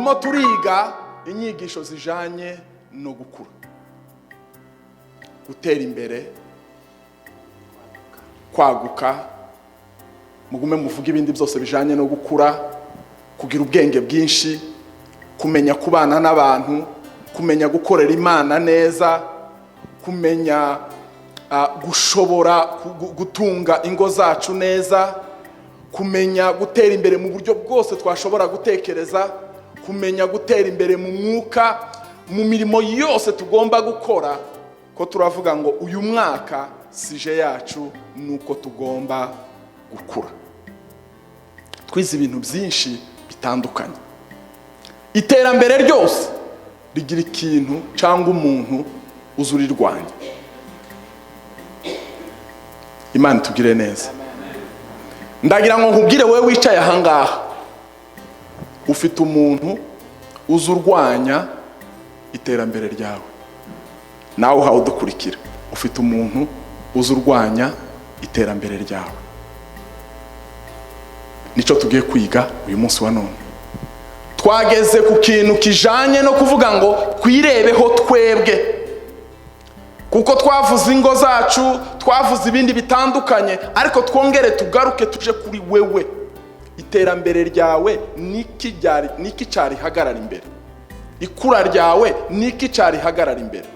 Turimo turiga inyigisho zijanye no gukura, gutera imbere, kwaguka. Mugume muvuge ibindi byose bijanye no gukura, kugira ubwenge bwinshi, kumenya kubana n'abantu, kumenya gukorera Imana neza, kumenya gushobora gutunga ingo zacu neza, kumenya gutera imbere mu buryo bwose twashobora gutekereza, kumenya gutera imbere mu mwuka, mu mirimo yose tugomba gukora. Ko turavuga ngo uyu mwaka sujet yacu ni uko tugomba gukura. Twize ibintu byinshi bitandukanye. Iterambere ryose rigira ikintu cyangwa umuntu uza urirwanya. Imana itugire neza. Ndagira ngo nkubwire, wowe wicaye ahangaha, ufite umuntu uza urwanya iterambere ryawe. Nawe uhawe udukurikira, ufite umuntu uza urwanya iterambere ryawe. Nicyo tugiye kwiga uyu munsi wa none. Twageze ku kintu kijanye no kuvuga ngo twirebeho twebwe, kuko twavuze ingo zacu, twavuze ibindi bitandukanye, ariko twongere tugaruke tuje kuri wewe. Iterambere ryawe niki cyarihagarara imbere? Ikura ryawe niki cyarihagarara imbere?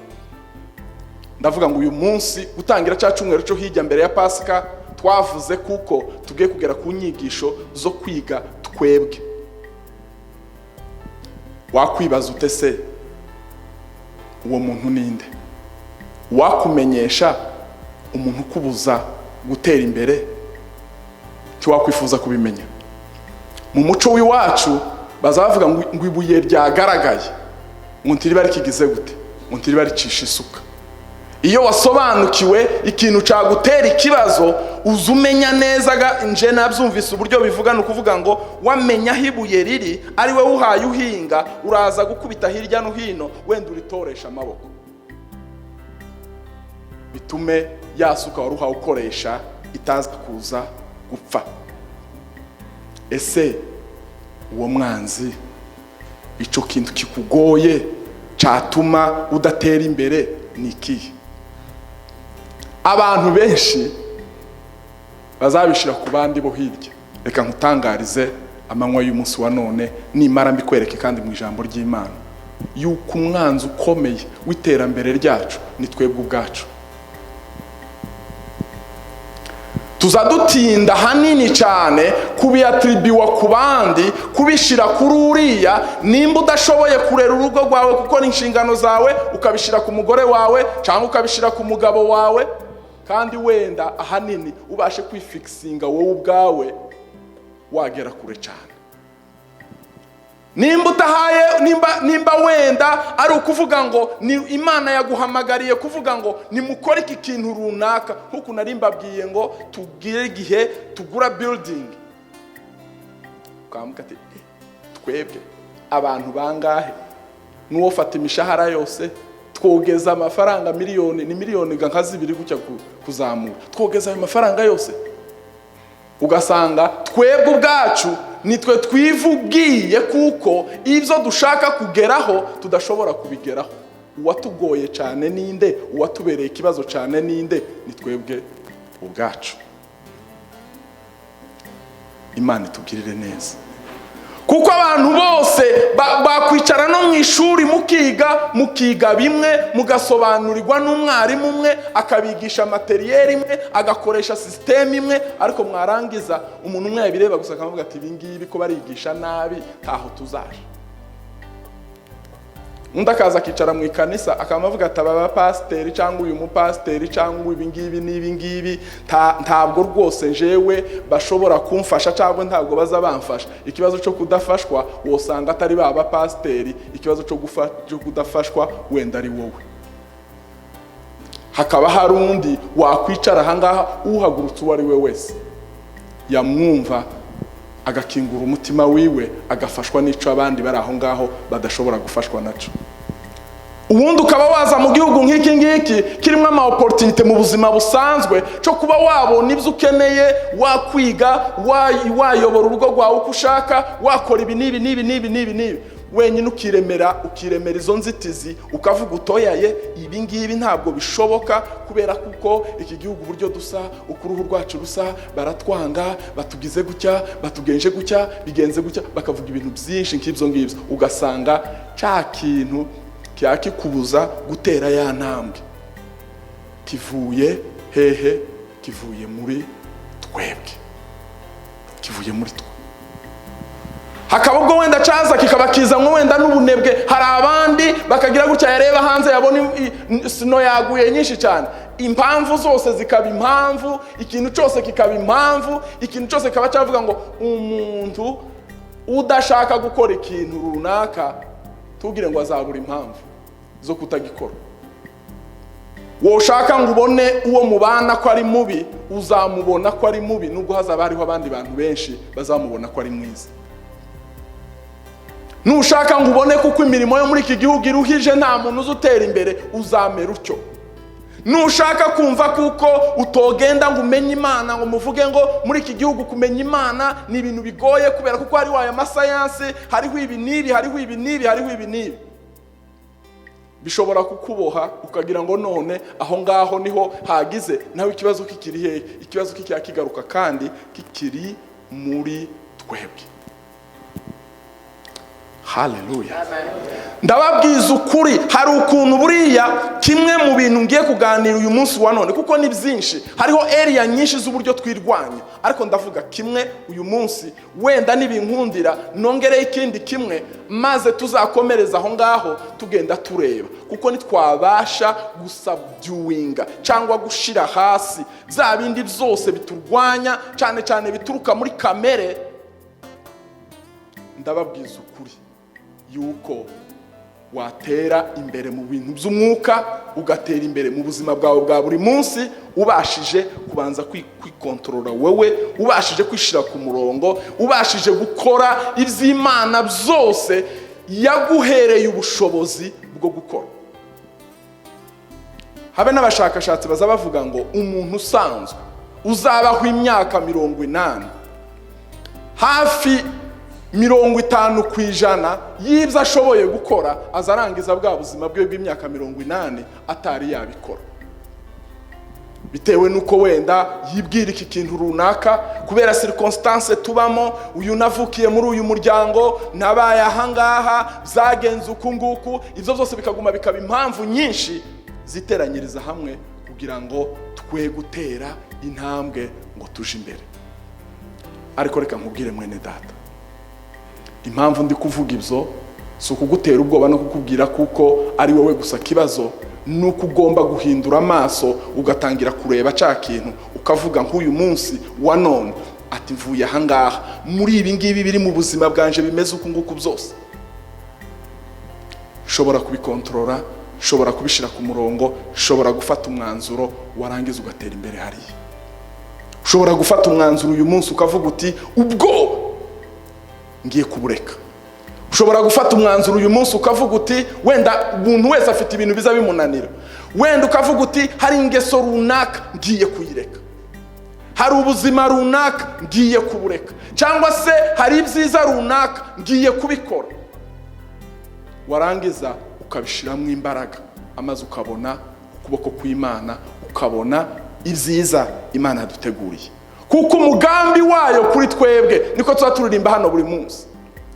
Ndavuga ngo uyu munsi, gutangira cya cyumweru cyo hirya mbere ya Pasika, twavuze kuko tugiye kugera ku nyigisho zo kwiga twebwe. Wakwibaza ute se, uwo muntu ninde? Wakumenyesha umuntu ukubuza gutera imbere, ntiwakwifuza kubimenya? Mu muco w'iwacu bazavuga ngo ibuye ryagaragaye ngo ntiriba rikigize gute, ngo ntiriba ricisha isuka. Iyo wasobanukiwe ikintu cyagutera ikibazo, uza umenya neza. Nje nabyumvise uburyo bivuga, ni ukuvuga ngo wamenya aho ibuye riri, ari we uhaye uhinga, uraza gukubita hirya no hino, wenda uritoresha amaboko, bitume ya suka wari uhawe ukoresha itaza kuza gupfa. Ese uwo mwanzi, icyo kintu kikugoye cyatuma udatera imbere ni ikihe? Abantu benshi bazabishyira ku bandi bo hirya. Reka nkutangarize amanywa y'umunsi wa none, nimara mbikwereke kandi mu ijambo ry'Imana, yuko umwanzi ukomeye w'iterambere ryacu ni twebwe ubwacu. Tuza dutinda hanini cyane kubiyatiribiwa ku bandi, kubishyira kuri uriya. Nimba udashoboye kurera urugo rwawe, kuko ni inshingano zawe, ukabishyira ku mugore wawe cyangwa ukabishyira ku mugabo wawe, kandi wenda ahanini ubashe kwifikisinga wowe ubwawe, wagera kure cyane. Nimba utahaye, nimba wenda ari ukuvuga ngo ni Imana yaguhamagariye kuvuga ngo nimukore iki kintu runaka, nk'uku nari mbabwiye ngo tugire igihe tugura building, ukamuka ati: "Twebwe abantu bangahe? N'uwo fata imishahara yose, twogeza amafaranga miliyoni, ni miliyoni nka 2 gutya kuzamura, twogeza ayo mafaranga yose?" Ugasanga twebwe ubwacu nitwe twivugiye, kuko ibyo dushaka kugeraho tudashobora kubigeraho. Uwatugoye cyane ninde? Uwatubereye ikibazo cyane ninde? Ni twebwe ubwacu. Imana itugirire neza, kuko abantu bose bakwicara no mu ishuri, mukiga, mukiga bimwe, mugasobanurirwa n'umwarimu umwe, akabigisha matériel imwe, agakoresha système imwe, ariko mwarangiza umuntu umwe yabireba gusa akavuga ati: "Ibi ngibi ko barigisha nabi, ntaho tuzaje." Undi akaza akicara mu ikanisa, akaba avuga ati: "Aba bapasiteri cyangwa uyu mupasiteri cyangwa ibi ngibi n'ibi ngibi, ntabwo rwose njewe bashobora kumfasha cyangwa ntabwo baza bamfasha." Ikibazo cyo kudafashwa wosanga atari ba bapasiteri, ikibazo cyo kudafashwa wenda ari wowe. Hakaba hari undi wakwicara ahangaha, uhagurutse uwo ari we wese yamwumva, agakingura umutima wiwe, agafashwa n'icyo abandi bari aho ngaho badashobora gufashwa nacyo. Ubundi ukaba waza mu gihugu nk'iki ngiki kirimo ama opportunité mu buzima busanzwe, cyo kuba wabona ibyo ukeneye, wakwiga, wayobora urugo rwawe uko ushaka, wakora ibi n'ibi n'ibi n'ibi n'ibi n'ibi. Wenyine ukiremera izo nzitizi, ukavuga utoyaye, ibi ngibi ntabwo bishoboka kubera kuko iki gihugu uburyo dusa, uko uruhu rwacu rusa, baratwanga, batugize gutya, batugenje gutya, bigenze gutya, bakavuga ibintu byinshi nk'ibyo ngibyo, ugasanga cya kintu cyakikubuza gutera ya ntambwe kivuye hehe? Kivuye muri twebwe, kivuye muri twe. Hakaba ubwo wenda caza kikaba kizanwa wenda n'ubunebwe. Hari abandi bakagira gutya, yareba hanze yabona snow yaguye nyinshi cyane, impamvu zose zikaba impamvu, ikintu cyose kikaba impamvu, ikintu cyose kikaba cyavuga ngo umuntu udashaka gukora ikintu runaka, tubwire ngo azabura impamvu zo kutagikora. Woshaka ngo ubone uwo mubana ko ari mubi, uzamubona ko ari mubi nubwo hazaba hariho abandi bantu benshi bazamubona ko ari mwiza. Nushaka ngo ubone kuko imirimo yo muri iki gihugu iruhije, nta muntu uzi utera imbere, uzamera utyo. Nushaka kumva kuko utogenda ngo umenye Imana, ngo muvuge ngo muri iki gihugu kumenya Imana ni ibintu bigoye kubera kuko hariho aya masayansi, hariho ibi n'ibi, hariho ibi n'ibi, hariho ibi n'ibi, bishobora kukuboha ukagira ngo none aho ngaho niho hagize. Nawe ikibazo kikiri hehe? Ikibazo kikaba kigaruka kandi kikiri muri twebwe. Haleluya! Ndababwiza ukuri, hari ukuntu buriya kimwe mu bintu ngiye kuganira uyu munsi wa none, kuko ni byinshi, hariho area nyinshi z'uburyo twirwanya, ariko ndavuga kimwe uyu munsi, wenda nibinkundira nongereho ikindi kimwe, maze tuzakomereza aho ngaho tugenda tureba, kuko nitwabasha gusubduinga cyangwa gushira hasi bya bindi byose biturwanya, cyane cyane bituruka muri kamere, ndababwiza ukuri yuko watera imbere mu bintu by'umwuka, ugatera imbere mu buzima bwawe bwa buri munsi, ubashije kubanza kwikontorora wowe, ubashije kwishyira ku murongo, ubashije gukora iby'Imana byose yaguhereye ubushobozi bwo gukora. Habe n'abashakashatsi baza bavuga ngo umuntu usanzwe uzabaho imyaka 80, hafi 50% y'ibyo ashoboye gukora azarangiza bwa buzima bwe bw'imyaka 80 atari yabikora, bitewe n'uko wenda yibwira iki kintu runaka kubera circonstance tubamo. Uyu navukiye muri uyu muryango, nabaye ahangaha, byagenze uku nguku, ibyo byose bikaguma bikaba impamvu nyinshi ziteranyiriza hamwe kugira ngo twe gutera intambwe ngo tuje imbere. Ariko reka nkubwire, mwene data, impamvu ndi kuvuga ibyo si ukugutera ubwoba no kukubwira kuko ari wowe gusa kibazo, ni uko ugomba guhindura amaso, ugatangira kureba cya kintu, ukavuga nk'uyu munsi wa none ati: "Mvuye ahangaha muri ibi ngibi biri mu buzima bwanje bimeze uku nguku byose, nshobora kubikontorora, nshobora kubishyira ku murongo, nshobora gufata umwanzuro." Warangiza ugatera imbere hariya. Ushobora gufata umwanzuro uyu munsi ukavuga uti: "Ubwoba ngiye kubureka." Ushobora gufata umwanzuro uyu munsi ukavuga uti, wenda umuntu wese afite ibintu biza bimunanira, wenda ukavuga uti: "Hari ingeso runaka ngiye kuyireka, hari ubuzima runaka ngiye kubureka, cyangwa se hari ibyiza runaka ngiye kubikora." Warangiza ukabishyiramo imbaraga, amaze ukabona ukuboko kw'Imana, ukabona ibyiza Imana yaduteguriye, kuko umugambi wayo kuri twebwe, niko tuba turirimba hano buri munsi,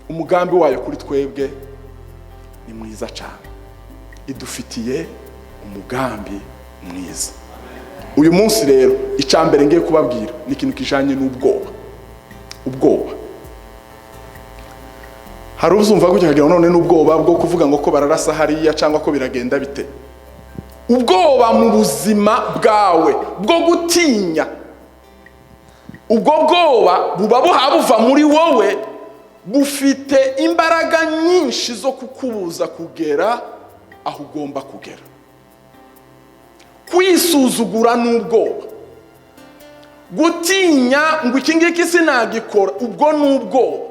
umugambi wayo kuri twebwe ni mwiza cyane, idufitiye umugambi mwiza. Uyu munsi rero icya mbere ngiye kubabwira ni ikintu kijanye n'ubwoba. Ubwoba, hari uzumva gutya akagira ngo none n'ubwoba bwo kuvuga ngo ko bararasa hariya cyangwa ko biragenda bite. Ubwoba mu buzima bwawe bwo gutinya, ubwo bwoba buba buva muri wowe, bufite imbaraga nyinshi zo kukubuza kugera aho ugomba kugera. Kwisuzugura n'ubwoba, gutinya ngo iki ngiki sinagikora, ubwo ni ubwoba.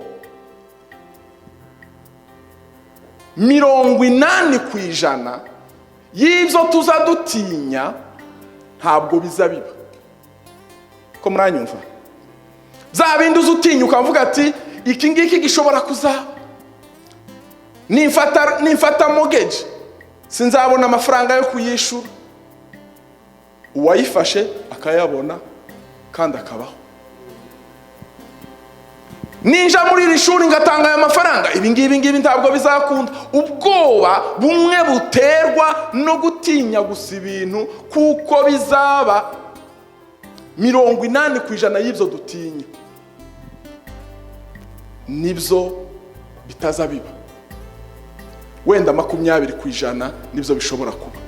80% y'ibyo tuza dutinya ntabwo biza biba. Ko muranyumva? Bya bindi uza utinya ukavuga ati: "Iki ngiki gishobora kuzaba." Nimfata mortgage, sinzabona amafaranga yo kuyishura. Uwayifashe akayabona kandi akabaho. Ninja muri iri shuri ngatanga aya mafaranga, ibi ngibi ngibi ntabwo bizakunda. Ubwoba bumwe buterwa no gutinya gusa ibintu kuko bizaba. 80% y'ibyo dutinya nibyo bitaza biba, wenda 20% nibyo bishobora kuba.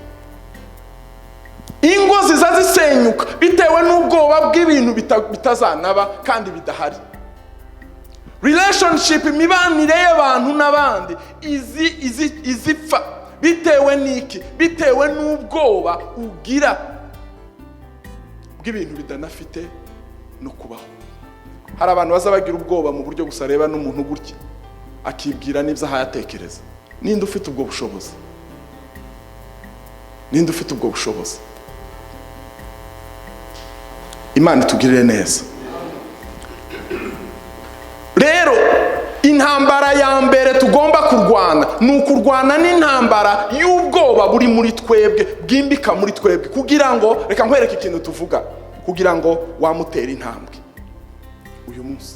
Ingo ziza zisenyuka bitewe n'ubwoba bw'ibintu bitazanaba kandi bidahari. Relationship, imibanire y'abantu n'abandi, izi izipfa bitewe n'iki? Bitewe n'ubwoba ugira bw'ibintu bidanafite no kubaho. Hari abantu baza bagira ubwoba mu buryo gusa areba n'umuntu gutya akibwira n'ibyo ahayatekereza. Ninde ufite ubwo bushobozi? Ninde ufite ubwo bushobozi? Imana itugirire neza. Rero intambara ya mbere tugomba kurwana ni ukurwana n'intambara y'ubwoba buri muri twebwe, bwimbika muri twebwe, kugira ngo, reka nkwereke ikintu tuvuga, kugira ngo wamutera intambwe uyu munsi.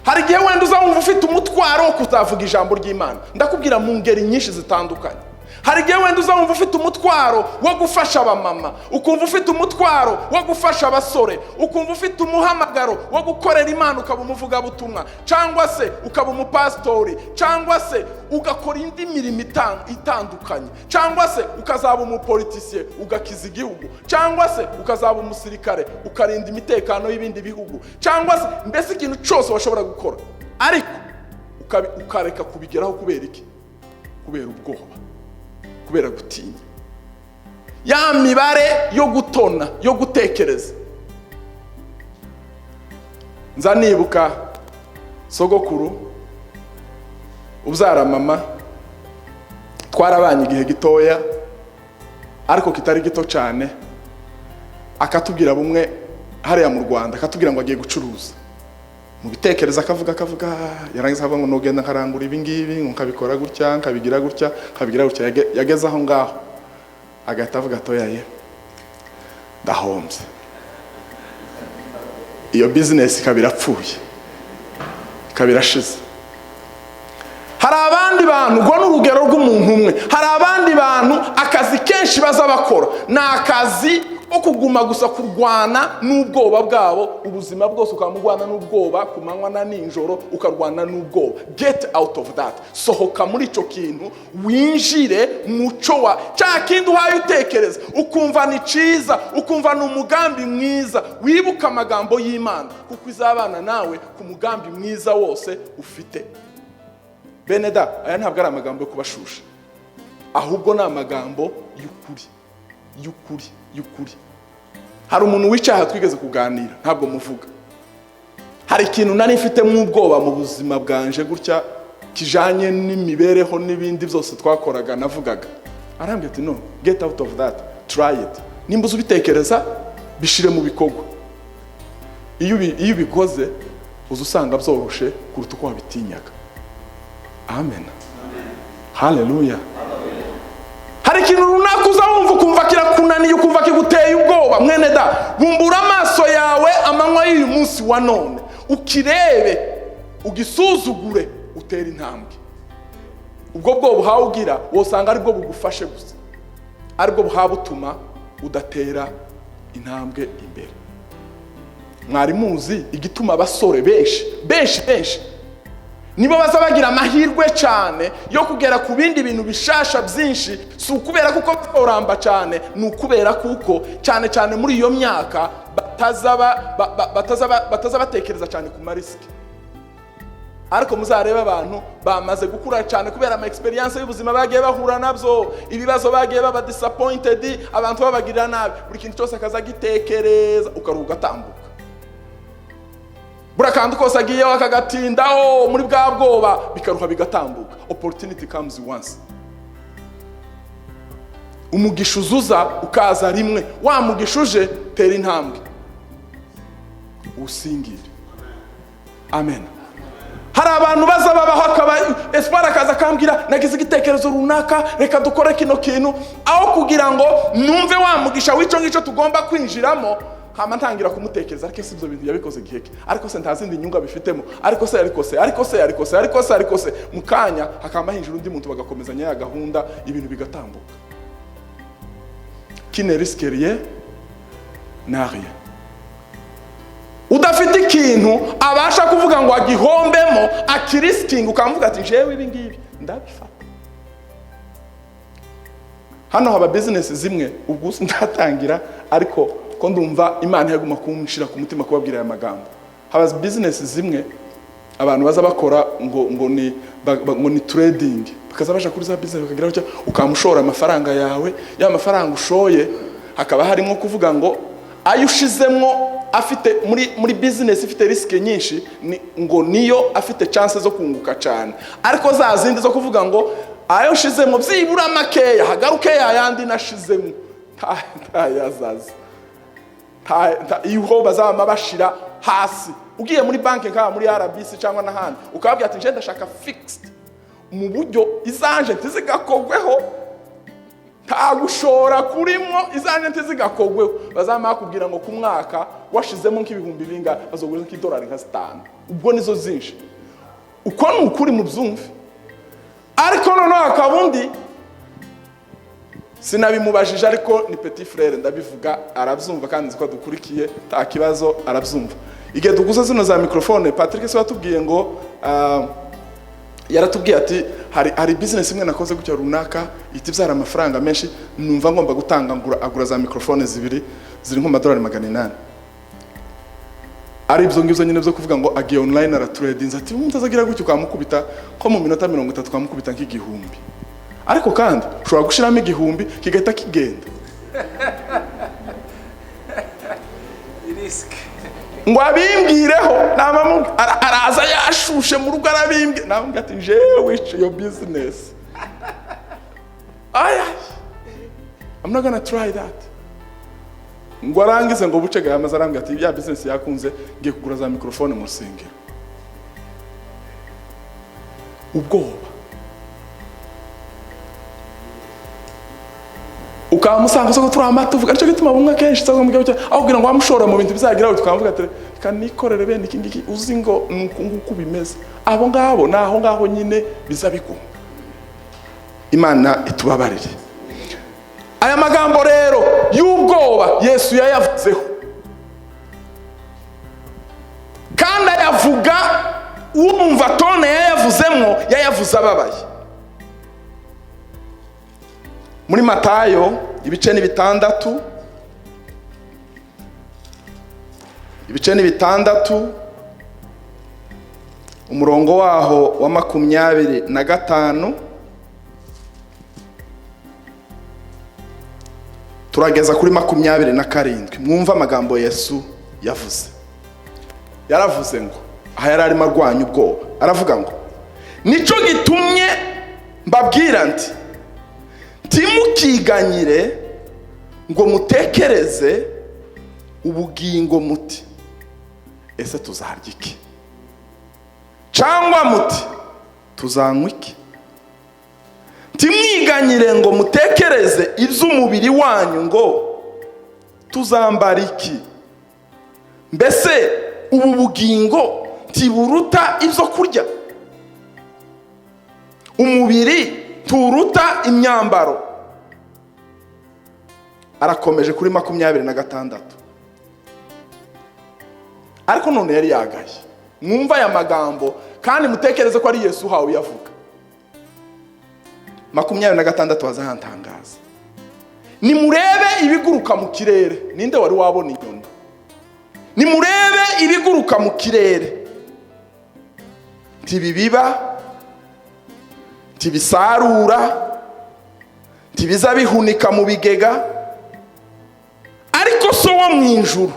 Hari igihe wenda uza wumva ufite umutwaro wo kuzavuga ijambo ry'Imana, ndakubwira mu ngeri nyinshi zitandukanye. Hari igihe wenda uza wumva ufite umutwaro wo gufasha abamama, ukumva ufite umutwaro wo gufasha abasore, ukumva ufite umuhamagaro wo gukorera Imana, ukaba umuvugabutumwa cyangwa se ukaba umupasitori, cyangwa se ugakora indi mirimo itandukanye, cyangwa se ukazaba umupolitisiye ugakiza igihugu, cyangwa se ukazaba umusirikare ukarinda imitekano y'ibindi bihugu, cyangwa se mbese ikintu cyose washobora gukora, ariko ukareka kubigeraho. Kubera iki? Kubera ubwoba, kubera gutinya ya mibare yo gutona, yo gutekereza. Nza nibuka sogokuru ubyara mama. Twarabanye igihe gitoya ariko kitari gito cyane. Akatubwira bumwe hariya mu Rwanda, akatubwira ngo agiye gucuruza. Mu bitekerezo akavuga, akavuga, yarangiza akavuga ngo nugenda nkarangura ibi ngibi, ngo nkabikora gutya, nkabigira gutya, nkabigira gutya. Yageze aho ngaho agahita avuga atoyaye, ndahombye, iyo bizinesi ikaba irapfuye, ikaba irashize. Hari abandi bantu, ubwo ni urugero rw'umuntu umwe, hari abandi bantu akazi kenshi baza bakora ni akazi ko kuguma gusa kurwana n'ubwoba bwabo ubuzima bwose. Ukaba murwana n'ubwoba ku manywa na nijoro, ukarwana n'ubwoba. Get out of that. Sohoka muri icyo kintu, winjire muco wa cya kindi uhaye utekereza, ukumva ni cyiza, ukumva ni umugambi mwiza. Wibuke amagambo y'Imana, kuko izabana nawe ku mugambi mwiza wose ufite. Bene da, aya ntabwo ari amagambo yo kubashusha, ahubwo ni amagambo y'ukuri, y'ukuri, y'ukuri. Hari umuntu wicaye aha twigeze kuganira, ntabwo muvuga. Hari ikintu nari mfitemo ubwoba mu buzima bwanje gutya, kijanye n'imibereho n'ibindi byose twakoraga navugaga. Arambwira ati: "No, get out of that, try it. Nimba uzi ubitekereza, bishire mu bikorwa." Iyo ubikoze, uza usanga byoroshe kuruta uko wabitinyaga. Amen, haleluya. Hari ikintu runaka uza wumva ukumva kirakunaniye, ukumva kiguteye ubwoba. Mwene da, bumbura amaso yawe amanywa y'uyu munsi wa none, ukirebe, ugisuzugure, utere intambwe. Ubwo bwoba uhawe ugira, wosanga aribwo bugufashe gusa, aribwo buhawe butuma udatera intambwe imbere. Mwari muzi igituma abasore benshi, benshi, benshi nibo baza bagira amahirwe cyane yo kugera ku bindi bintu bishasha byinshi? Si ukubera kuko boramba cyane, ni ukubera kuko cyane cyane muri iyo myaka bataza batekereza cyane ku ma risk. Ariko muzarebe abantu bamaze gukura cyane, kubera ama experience y'ubuzima bagiye bahura nabyo, ibibazo bagiye baba disappointed, abantu babagirira nabi, buri kintu cyose akaza agitekereza, ukaruha ugatambuka. Buri akantu kose agiyeho akagatindaho muri bwa bwoba, bikaruha bigatambuka. Opportunity comes once. Umugisha uzuza ukaza rimwe. Wa mugisha uje, tera intambwe usingire. Amen. Hari Hari abantu baza babaho, akaba Espoir akaza akambwira: "Nagize igitekerezo runaka, reka dukore kino kintu." Aho kugira ngo numve wa mugisha w'icyo ngicyo tugomba kwinjiramo, hama ntangira kumutekereza: "Ariko se ibyo bintu yabikoze igihe ki? Ariko se nta zindi nyungu abifitemo? Ariko se, ariko se, ariko se, ariko se, ariko se, ariko se?" Mu kanya hakaba hinjira undi muntu, bagakomezanya ya gahunda, ibintu bigatambuka. Qui ne risque rien n'a rien. Udafite ikintu abasha kuvuga ngo agihombemo, akirisikinga, ukamuvuga ati: "Jewe ibi ngibi ndabifata." Hano haba bizinesi zimwe ubwo ndatangira, ariko ko ndumva Imana yaguma kunshira ku mutima kubabwira aya magambo. Haba bizinesi zimwe abantu baza bakora ngo ni trading, bakaza baja kuri za business, bakagira gutya, ukamushora amafaranga yawe. Ya mafaranga ushoye hakaba harimo kuvuga ngo ayo ushizemwo afite muri business ifite risk nyinshi, ni, ngo niyo afite chance zo kunguka cyane. Ariko za zindi zo kuvuga ngo ayo nshizemo byibura makeya hagaruke ya yandi nashizemo, ntayazaza. Iho bazaba bashira hasi. Ugiye muri banki nk'aha muri RBC cyangwa n'ahandi, ukababwira ati: "Nje ndashaka fixed mu buryo izanje ntizigakogweho, nta gushora kurimo, izanje ntizigakogweho," bazaba bakubwira ngo ku mwaka washizemo nk'ibihumbi bingahe, bazoguriza nk'idolari nka 5, ubwo nizo zinshi. Uko ni ukuri, mubyumve. Ariko noneho hakaba undi, sinabimubajije, ariko ni petit frère, ndabivuga arabyumva, kandi nzi ko adukurikiye, nta kibazo, arabyumva. Igihe duguze zino za microphone, Patrick se watubwiye ngo yaratubwiye ati: Hari business imwe nakoze gutya runaka, ihita ibyara amafaranga menshi, numva ngomba gutanga." Ngura, agura za microphone zibiri ziri nko mu madolari 800. Ari ibyo ngibyo nyine byo kuvuga ngo agiye online, araturedinze, ati umuntu azagira gutya ukamukubita ko mu minota 30 twamukubita nk'igihumbi. Ariko kandi ushobora gushiramo 1000 kigahita kigenda. Risk. Ngo abimbwireho, araza yashushe mu rugo, arabimbwira, namubwira ati: "Jewe iyo business, ay, I'm not gonna try that." Ngo arangize, ngo buce yamaze arambwira ati: "Ya business yakunze, ngiye kugura za microphone mu rusengero." Ubwoba, ukamusanga usanga turi amata tuvuga, nicyo gituma bumwe akenshi cyangwa mu gihe aho kugira ngo wamushora mu bintu bizagira, tukavuga ati: "Reka nikorere bene iki ngiki," uzi ngo ni uku nguku bimeze. Abo ngabo ni aho ngaho nyine biza biguma. Imana itubabarire. Aya magambo rero y'ubwoba Yesu yayavuzeho, kandi ayavuga wumva tone yayavuzemo, yayavuze ababaye. Muri Matayo ibice ni 6, ibice ni 6, umurongo waho wa 25 turageza kuri 27. Mwumve amagambo Yesu yavuze. Yaravuze ngo, aha yari arimo arwanya ubwoba, aravuga ngo: "Nicyo gitumye mbabwira nti: ntimukiganyire ngo mutekereze ubugingo muti: ese tuzarya iki? Cyangwa muti: tuzanywa iki? Ntimwiganyire ngo mutekereze iby'umubiri wanyu ngo: tuzambara iki? Mbese ubu bugingo ntiburuta ibyo kurya? Umubiri nturuta imyambaro?" Arakomeje kuri 26. Ariko none yari yagaye. Mwumva aya magambo kandi mutekereze ko ari Yesu uhawe uyavuga. 26 haza hantangaza: "Nimurebe ibiguruka mu kirere." Ninde wari wabona inyoni? "Nimurebe ibiguruka mu kirere, ntibibiba, ntibisarura, ntibiza bihunika mu bigega, ariko So wo mu ijuru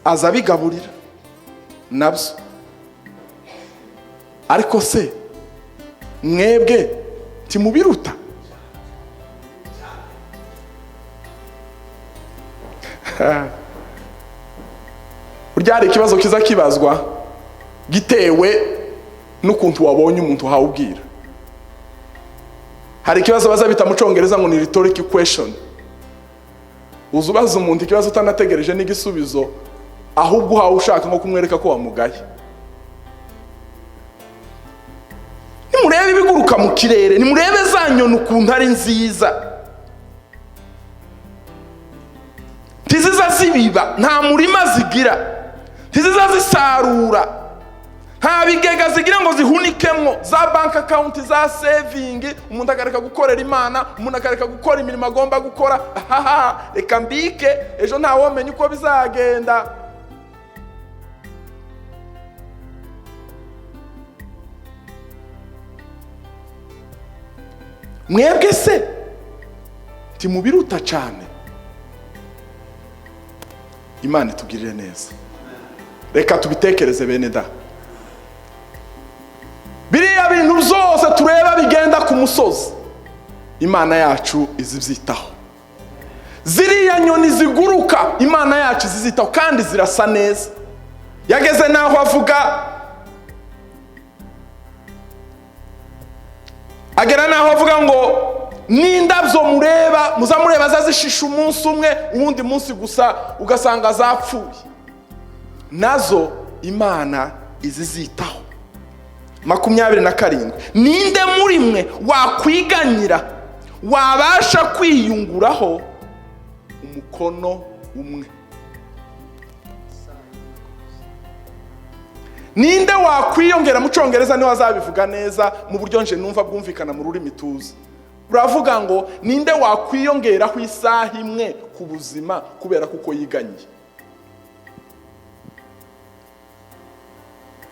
aza abigaburira nabyo. Ariko se mwebwe ntimubiruta?" Burya hari ikibazo kiza kibazwa gitewe N'ukuntu wabonye umuntu uhawubwira. Hari ikibazo bazabita mu Cyongereza ngo ni rhetorical question. Uza ubaza umuntu ikibazo utanategereje n'igisubizo, ahubwo uhawe ushaka nko kumwereka ko wamugaye. Nimurebe ibiguruka mu kirere, nimurebe za nyoni ukuntu ari nziza. Ntiziza zibiba, nta murima zigira, ntiziza zisarura, nta bigega zigira ngo zihunikemwo, za bank account, za saving. Umuntu akareka gukorera Imana, umuntu akareka gukora imirimo agomba gukora. Ahaha, reka mbike, ejo ntawomenya uko bizagenda. Mwebwe se ntimubiruta cyane? Imana itugirire neza. Reka tubitekereze bene da. Biriya bintu byose tureba bigenda ku musozi, Imana yacu izibyitaho. Ziriya nyoni ziguruka, Imana yacu izizitaho, kandi zirasa neza. Yageze naho avuga, agera naho avuga ngo n'indabyo mureba, muzamureba zazishisha umunsi umwe, uwundi munsi gusa ugasanga zapfuye, nazo Imana izizitaho. 27, ninde muri mwe wakwiganyira, wabasha kwiyunguraho umukono umwe? Ninde wakwiyongera? Mu Cyongereza niho azabivuga neza mu buryo nje numva bwumvikana mu rurimi tuzi. Uravuga ngo ninde wakwiyongeraho isaha imwe ku buzima kubera kuko yiganyiye?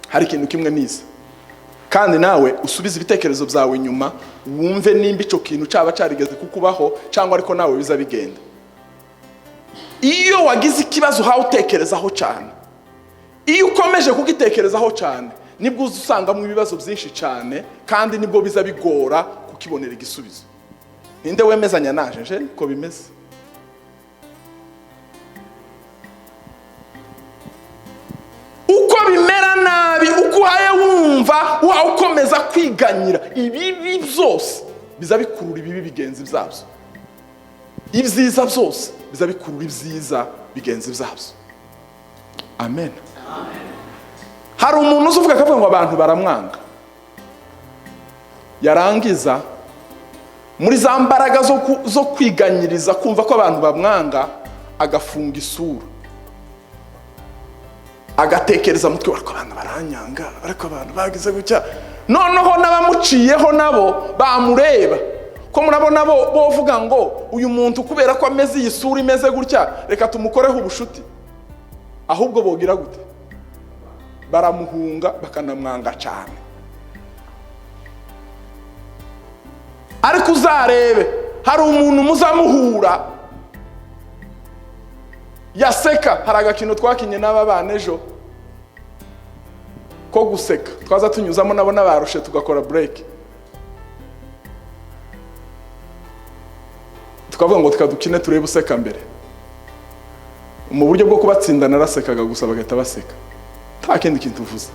Hari ikintu kimwe nize, kandi nawe usubize ibitekerezo byawe nyuma, wumve nimba icyo kintu cyaba cyarigeze kukubaho cyangwa ariko nawe biza bigenda. Iyo wagize ikibazo uhawe utekerezaho cyane, iyo ukomeje kugitekerezaho cyane, nibwo usangamo ibibazo byinshi cyane, kandi nibwo biza bigora kukibonera igisubizo. Ninde wemezanya naje nje ko bimeze? Uko bimera nabi, uko uhaye wumva ukomeza kwiganyira, ibibi byose biza bikurura ibibi bigenzi byabyo, ibyiza byose biza bikurura ibyiza bigenzi byabyo. Amen. Hari umuntu uzuvuga akavuga ngo abantu baramwanga, yarangiza muri za mbaraga zo kwiganyiriza kumva ko abantu bamwanga, agafunga isura, agatekereza mutwe, ariko abantu baranyanga, ariko abantu bagize gutya. Noneho n'abamuciyeho nabo bamureba ko murabona bo bovuga ngo uyu muntu kubera ko ameze iyi sura imeze gutya, reka tumukoreho ubushuti. Ahubwo bogira gute? Baramuhunga, bakanamwanga cyane. Ariko uzarebe, hari umuntu muzamuhura yaseka. Hari agakino twakinye n'aba bana ejo ko guseka, twaza tunyuzamo nabo n'abarushe tugakora break, tukavuga ngo tukadukine turebe useka mbere. Mu buryo bwo kubatsinda narasekaga gusa bagahita baseka, nta kindi kintu uvuze,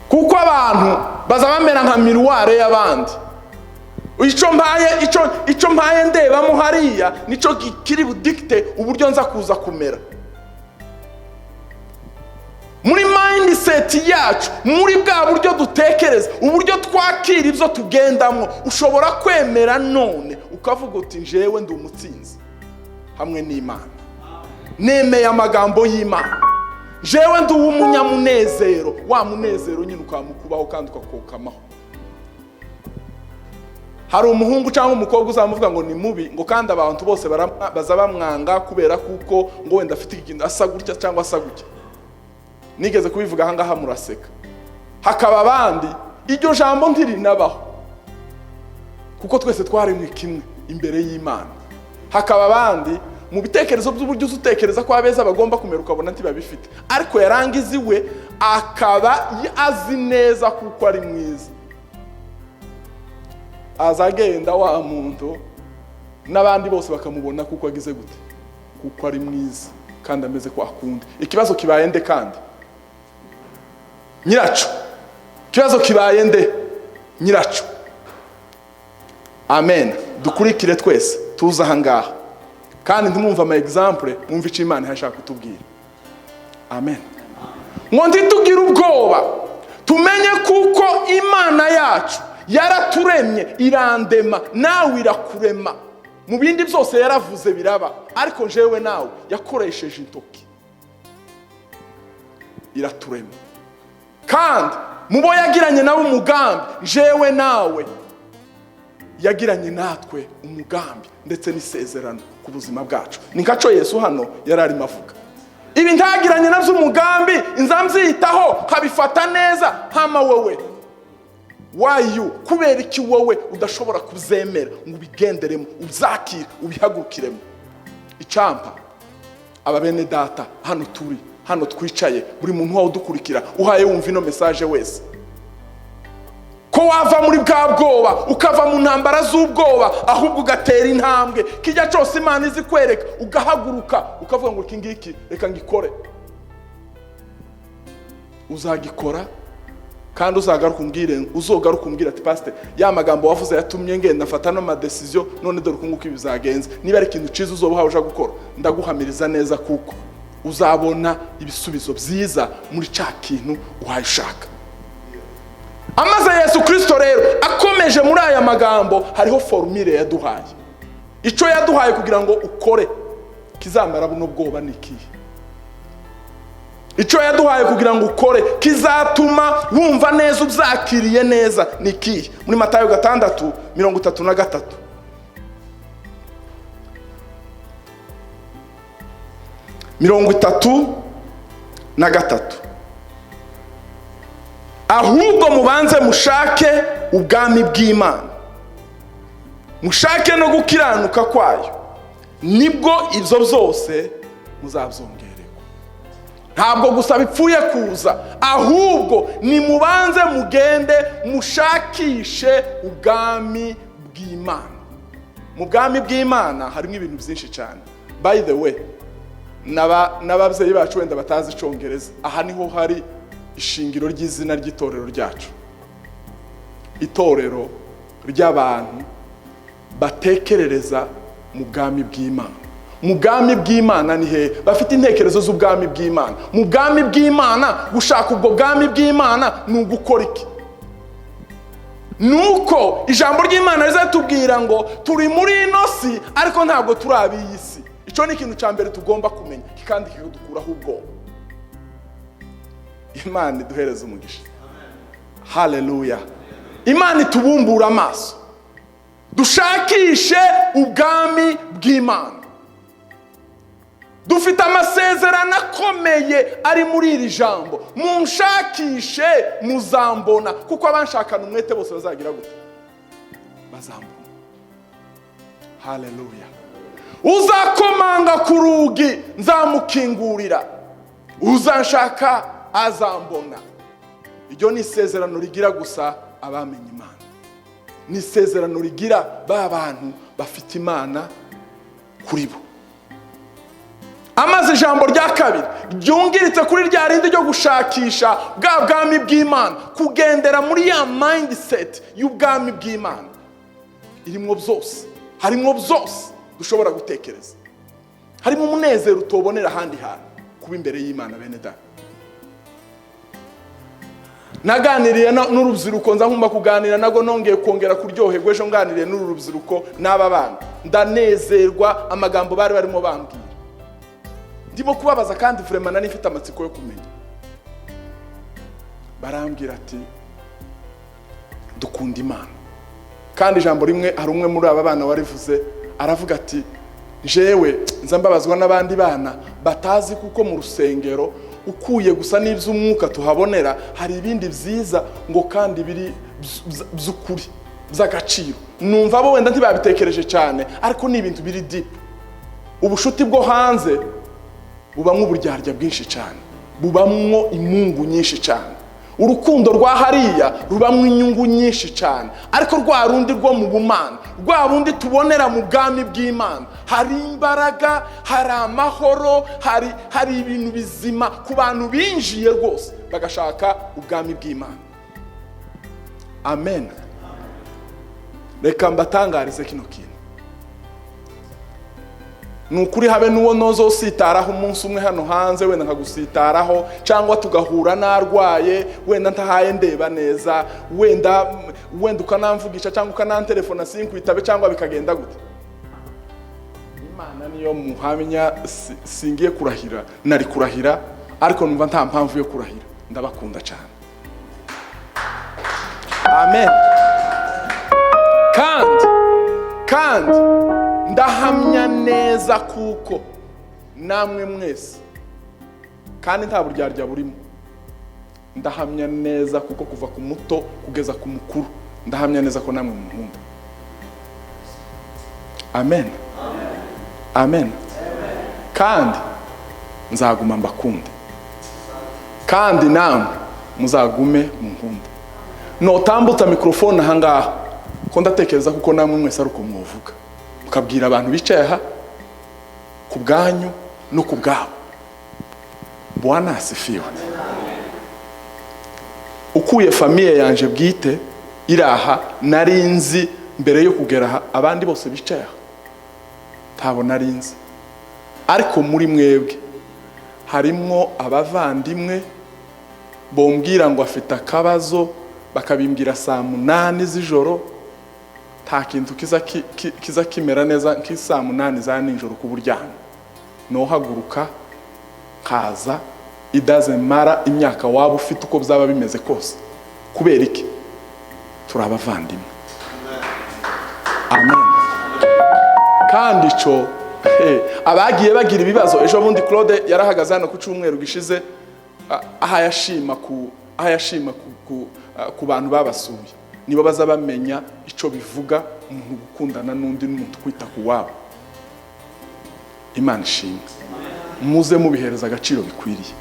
kuko abantu baza bamera nka miruware y'abandi. Icyo mpaye ndebamo hariya nico kiri budikite uburyo nza kuza kumera. Muri mindset yacu, muri bwa buryo dutekereza, uburyo twakira ibyo tugendamo, ushobora kwemera none ukavuga uti njewe ndi umutsinzi hamwe n'Imana, nemeye amagambo y'Imana, jewe ndi uw'umunyamunezero. Wa munezero nyine ukamukubaho kandi ukakokamaho. Hari umuhungu cyangwa umukobwa uzamuvuga ngo ni mubi, ngo kandi abantu bose baza bamwanga kubera kuko ngo wenda afite ikintu asa gutya cyangwa asa gutya. Nigeze kubivuga aha ngaha muraseka. Hakaba abandi iryo jambo ntirinabaho, kuko twese twaremwe kimwe imbere y'Imana. Hakaba abandi mu bitekerezo by'uburyo utekereza ko abeza bagomba kumera ukabona ntibabifite, ariko yarangiza iwe akaba azi neza kuko ari mwiza. Azagenda wa muntu n'abandi bose bakamubona kuko agize gute, kuko ari mwiza kandi ameze ko akunda. Ikibazo kibaye nde kandi? Nyiraco. Ikibazo kibaye nde nyiraco? Amen. Dukurikire twese, tuze aha ngaha, kandi ntimwumve ama example, mwumve icyo Imana ihashaka kutubwira. Amen. Ngo ntitugire ubwoba, tumenye kuko Imana yacu yaraturemye, irandema, nawe irakurema. Mu bindi byose yaravuze biraba, ariko jewe nawe yakoresheje intoki iraturema. Kandi mu bo yagiranye nawe umugambi, jewe nawe yagiranye natwe umugambi ndetse n'isezerano ku buzima bwacu. Ni nkaco Yesu hano yari arimo avuga. Ibi ntagiranye nabyo umugambi, inza mbyitaho nkabifata neza. Hama wowe wayu, kubera iki wowe udashobora kubyemera ngo ubigenderemo, ubyakire, ubihagurukiremo? Icampa aba bene data hano turi, hano twicaye, buri muntu wawe udukurikira, uhaye wumva ino message wese, ko wava muri bwa bwoba, ukava mu ntambara z'ubwoba, ahubwo ugatera intambwe. Kijya cyose Imana izi kwereka, ugahaguruka, ukavuga ngo iki ngiki reka ngikore. Uzagikora, kandi uzagaruka umbwire, uzogaruka umbwire ati: "Pasite, ya magambo wavuze yatumye ngenda mfata no ma décision, none dore uku nguku ibi bizagenze." Niba ari ikintu cyiza uzoba uhawe uja gukora, ndaguhamiriza neza kuko uzabona ibisubizo byiza muri cya kintu uhaye ushaka. Amaze Yesu Kirisito rero akomeje muri aya magambo, hariho formule yaduhaye. Icyo yaduhaye kugira ngo ukore kizamara buno bwoba ni ikihe? Icyo yaduhaye kugira ngo ukore kizatuma wumva neza, ubyakiriye neza, ni ikihe? Muri Matayo 6:33. 33: "Ahubwo mubanze mushake ubwami bw'Imana, mushake no gukiranuka kwayo, nibwo ibyo byose muzabyongererwa." Ntabwo gusa bipfuye kuza, ahubwo nimubanze mugende mushakishe ubwami bw'Imana. Mu bwami bw'Imana harimo ibintu byinshi cyane. By the way, n'ababyeyi bacu wenda batazi Icyongereza, aha niho hari ishingiro ry'izina ry'itorero ryacu, itorero ry'abantu batekerereza mu bwami bw'Imana. Mu bwami bw'Imana ni hehe? Bafite intekerezo z'ubwami bw'Imana. Mu bwami bw'Imana, gushaka ubwo bwami bw'Imana ni ugukora iki? Nuko ijambo ry'Imana rizatubwira ngo turi muri ino si, ariko ntabwo turi ab'iyi si. Icyo ni ikintu cya mbere tugomba kumenya, kandi kikadukuraho ubwoba. Imana iduhereze umugisha. Haleluya! Imana itubumbura amaso, dushakishe ubwami bw'Imana. Dufite amasezerano akomeye ari muri iri jambo: "Munshakishe muzambona, kuko abanshakana umwete bose bazagira gute? Bazambona." Haleluya! "Uzakomanga ku rugi nzamukingurira, uzanshaka azambona." Iryo ni isezerano rigira gusa abamenye Imana, ni isezerano rigira ba bantu bafite Imana kuri bo. Amaze ijambo rya kabiri ryungiritse kuri rya rindi ryo gushakisha bwa bwami bw'Imana, kugendera muri ya mindset y'ubwami bw'Imana irimo byose, harimo byose dushobora gutekereza, harimo umunezero utobonera ahandi hantu, kuba imbere y'Imana. Bene data, naganiriye n'urubyiruko, nza nkumva kuganira nago, nongeye kongera kuryoherwa ejo nganiriye n'uru rubyiruko n'aba bana, ndanezerwa amagambo bari barimo bambwira. Ndimo kubabaza, kandi vraiment nari mfite amatsiko yo kumenya. Barambwira ati: "Dukunda Imana." Kandi ijambo rimwe, hari umwe muri aba bana warivuze, aravuga ati: "Jewe nza mbabazwa n'abandi bana batazi kuko mu rusengero ukuye gusa n'iby'umwuka tuhabonera, hari ibindi byiza ngo kandi biri by'ukuri by'agaciro." Numva bo wenda ntibabitekereje cyane, ariko ni ibintu biri deep. Ubushuti bwo hanze bubamwo uburyarya bwinshi cyane, bubamwo imungu nyinshi cyane. Urukundo rwa hariya rubamwo inyungu nyinshi cyane, ariko rwa rundi rwo mu bumana, rwa rundi tubonera mu bwami bw'Imana, hari imbaraga, hari amahoro, hari ibintu bizima ku bantu binjiye rwose bagashaka ubwami bw'Imana. Amen. Reka mbatangarize kino kintu. Ni ukuri habe n'uwo nozositaraho umunsi umwe hano hanze, wenda nkagusitaraho cyangwa tugahura narwaye, wenda ntahaye ndeba neza, wenda ukanamvugisha cyangwa ukanantelefona sinkwitabe cyangwa bikagenda gute. Imana niyo muhamya, singiye kurahira, nari kurahira ariko numva nta mpamvu yo kurahira. Ndabakunda cyane. Amen. Kandi ndahamya neza kuko namwe mwese, kandi nta buryarya burimo, ndahamya neza kuko kuva ku muto kugeza ku mukuru, ndahamya neza ko namwe munkunda. Amen. Amen. Kandi nzaguma mbakunde, kandi namwe muzagume munkunde. Notambutsa mikrofone aha ngaha ko ndatekereza kuko namwe mwese ari uko mwovuga, mukabwira abantu bicaye aha ku bwanyu no ku bwabo. Bwana asifiwe. Ukuye famille yanje bwite iri aha, nari nzi mbere yo kugera aha, abandi bose bicaye aha ntabo nari nzi, ariko muri mwebwe harimwo abavandimwe bombwira ngo afite akabazo, bakabimbwira saa 8 z'ijoro. Nta kintu kiza kimera neza nk'isaa 8 za nijoro ku buryamo. Nohaguruka kaza, idaze mara imyaka waba ufite uko byaba bimeze kose. Kubera iki? Turi abavandimwe. Amen. Kandi ico abagiye bagira ibibazo, ejo bundi Claude yarahagaze hano ku cyumweru gishize, aha yashima ku bantu babasuye, nibo baza bamenya ico bivuga umuntu gukundana n'undi n'umuntu kwita ku wabo. Imana ishimwe. Muze mubihereza agaciro bikwiriye,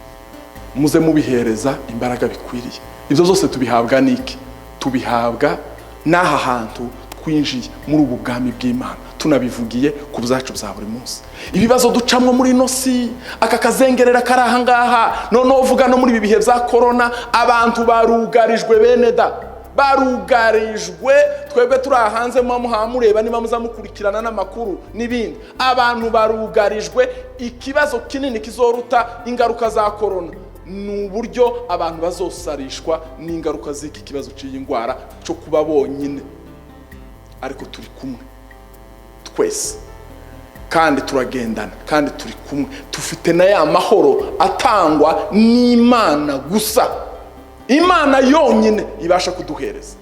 muze mubihereza imbaraga bikwiriye. Ibyo zose tubihabwa niki? Tubihabwa n'aha hantu twinjiye muri ubu bwami bw'Imana, tunabivugiye ku byacu bya buri munsi. Ibibazo ducamwo muri ino si, aka kazengerera kari aha ngaha, noneho uvuga no muri ibi bihe bya corona, abantu barugarijwe bene da, barugarijwe. Twebwe turi hanze muhamureba niba muzamukurikirana n'amakuru n'ibindi, abantu barugarijwe. Ikibazo kinini kizoruta ingaruka za corona ni uburyo abantu bazosarishwa n'ingaruka z'iki kibazo cy'iyi ndwara cyo kuba bonyine. Ariko turi kumwe twese, kandi turagendana, kandi turi kumwe, tufite na ya mahoro atangwa n'Imana gusa. Imana yonyine ibasha kuduhereza.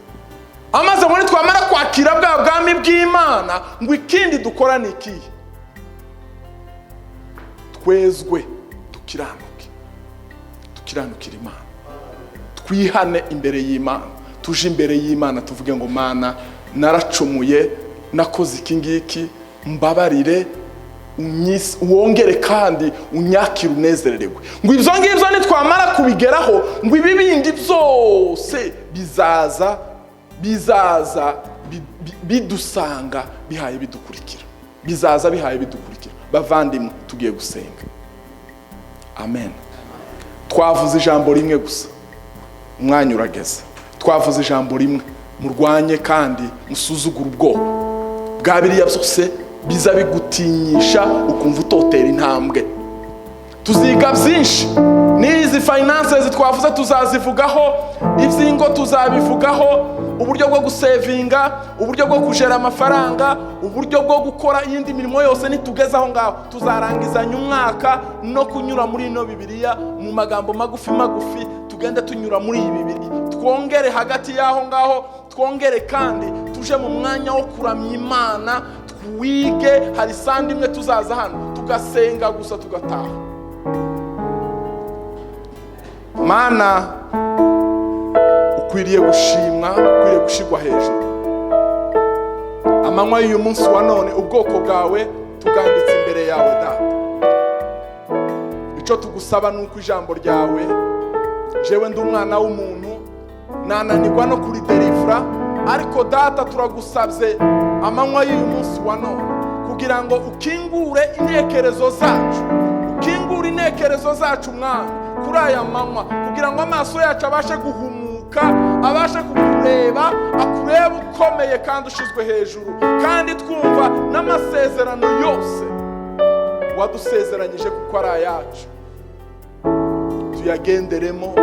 Amaze muri twamara kwakira bwa bwami bw'Imana, ngo ikindi dukora ni ikihe? Twezwe, dukiranuke, dukiranukire Imana, twihane imbere y'Imana, tuje imbere y'Imana tuvuge ngo Mana naracumuye, nakoze iki ngiki, mbabarire, wongere kandi unyakire unezererwe. Ngo ibyo ngibyo nitwamara kubigeraho, ngo ibi bindi byose bizaza bidusanga bihaye bidukurikira, bizaza bihaye bidukurikira. Bavandimwe, tugiye gusenga. Amen. Twavuze ijambo rimwe gusa, umwanya urageze. Twavuze ijambo rimwe, murwanye kandi musuzugure ubwoba bwa biriya byose biza bigutinyisha ukumva utotera intambwe. Tuziga byinshi n'izi finances twavuze tuzazivugaho, iby'ingo tuzabivugaho, uburyo bwo gusevinga, uburyo bwo kujera amafaranga, uburyo bwo gukora iyindi mirimo yose. Nitugeze aho ngaho tuzarangizanya umwaka no kunyura muri ino Bibiliya mu magambo magufi magufi, tugende tunyura muri iyi Bibiliya, twongere hagati y'aho ngaho, twongere kandi tuje mu mwanya wo kuramya Imana, twige. Hari sandi imwe tuzaza hano tugasenga gusa tugataha. Mana, ukwiriye gushimwa, ukwiriye gushirwa hejuru. Amanywa y'uyu munsi wa none, ubwoko bwawe tuganditse imbere yawe Data. Icyo tugusaba ni uko ijambo ryawe, jewe ndi umwana w'umuntu nananirwa no kuriderivura, ariko Data turagusabye amanywa y'uyu munsi wa none kugira ngo ukingure intekerezo zacu, ukingure intekerezo zacu Mwana kuri aya manywa, kugira ngo amaso yacu abashe guhumuka, abashe kukureba. Uzakureba akureba ukomeye kandi ushyizwe hejuru, kandi twumva n'amasezerano yose wadusezeranyije kuko ari ayacu, tuyagenderemo.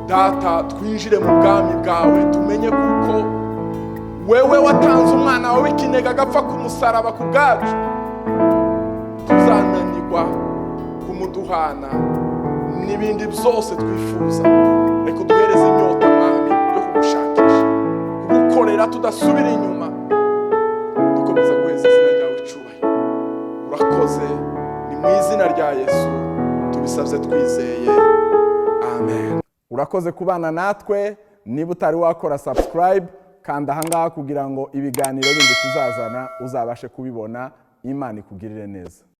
Data, twinjire mu bwami bwawe, tumenye kuko wewe watanze umwana wawe w'ikinege agapfa ku musaraba ku bwacu, tuzananirwa kumuduhana n'ibindi byose twifuza. Reka uduhereze inyota, Mwami, yo kugushakisha, kugukorera tudasubira inyuma, dukomeza guheza izina ryawe icyubahiro. Urakoze. Ni mu izina rya Yesu tubisabye twizeye, amen. Urakoze kubana natwe. Niba utari wakora subscribe, kanda ahangaha kugira ngo ibiganiro bindi tuzazana uzabashe kubibona. Imana ikugirire neza.